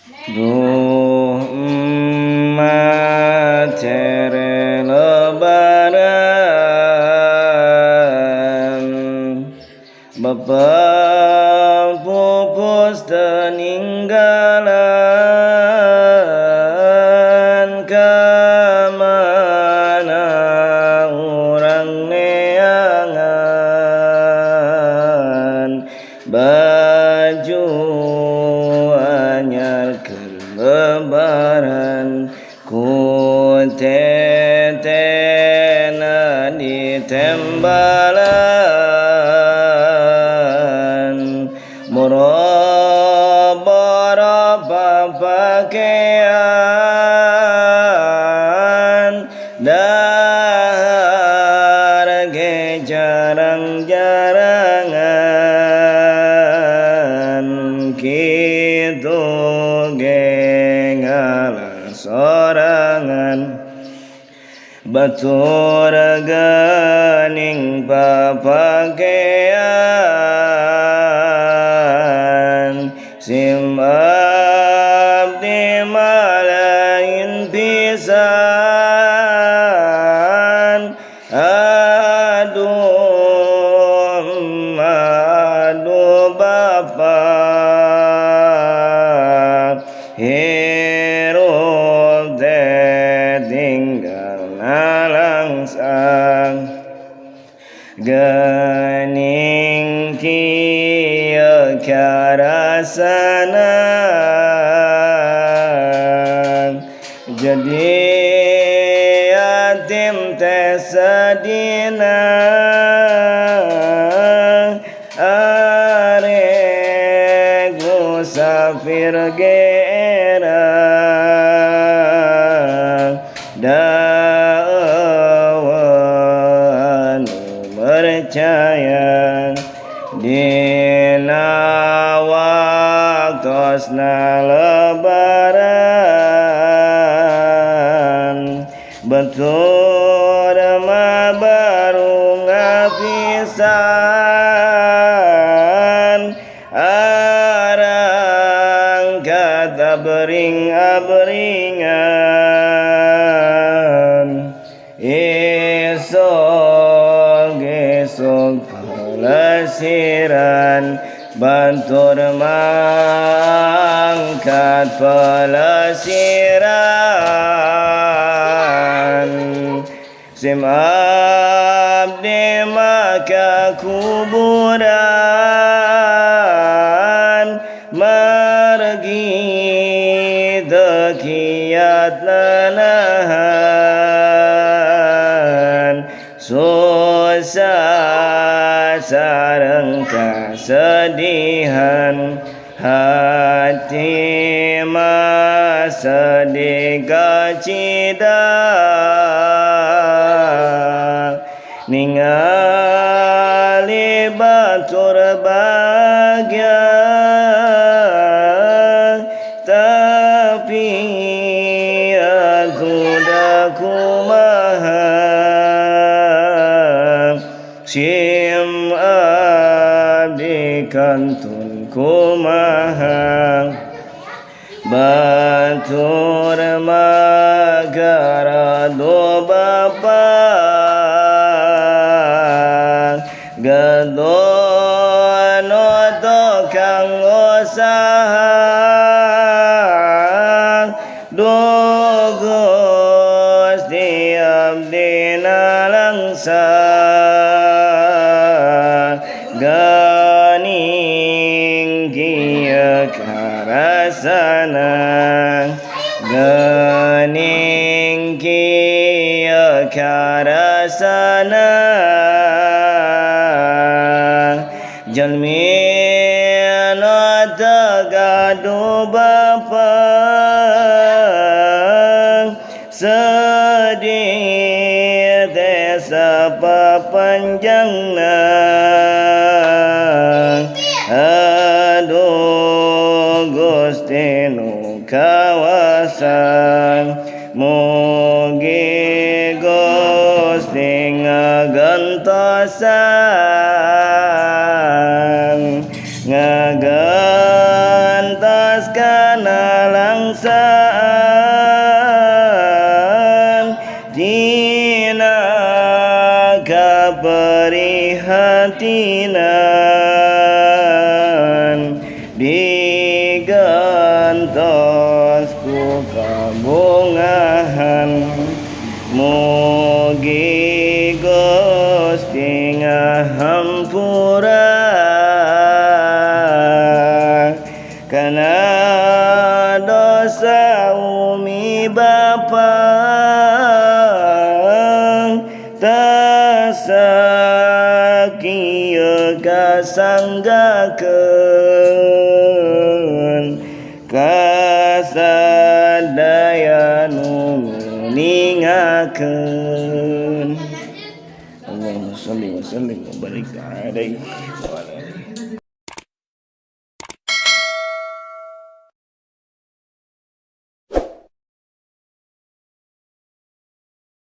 Duh emak cere lebaran, bapak pupus teninggalan, kamana urang neangan baju anyar keur lebaran, ku tetena ditembalan, boro-boro papakean, dahar ge jarang-jarangan, kitu ge ngalah sorangan, batur geuning papakean, sim abdi mah lain pisan, aduh aduh bapa, hirup teh tinggal nalangsang, geuning kieu karasana, jadi yatim teh sedina, arek musafir ge era, daewa nu percaya, dina waktosna lebaran, batur mah baru ngapisan, arang kata bering-aberingan, esok esok pelesiran, bantur mangkat pelesiran, sim abdi maka kuburan, margi teu kiat nanahan, susah sareng kasedihan, hati mah sedih kacida, ningali batur bagya, tapi aku da kumaha, sim abdi kantun kumaha, batur mah garado bapa, gadono tukang usaha, duh Gusti abdi nalangsa, geuning kieu karasana, geuning kieu karasana, jalmi nu teu gaduh bapa, sedih teh sapapanjangna, aduh Gusti nu kawasa, mugi Gusti ngagentosan, ngagentos kana Mugi Gusti ngahampura kana dosa umi bapa tasakieu kasanggakeun kasadaya nu ningakeun. Allahumma shalli wa sallim wa barik alaihi wa ala alihi.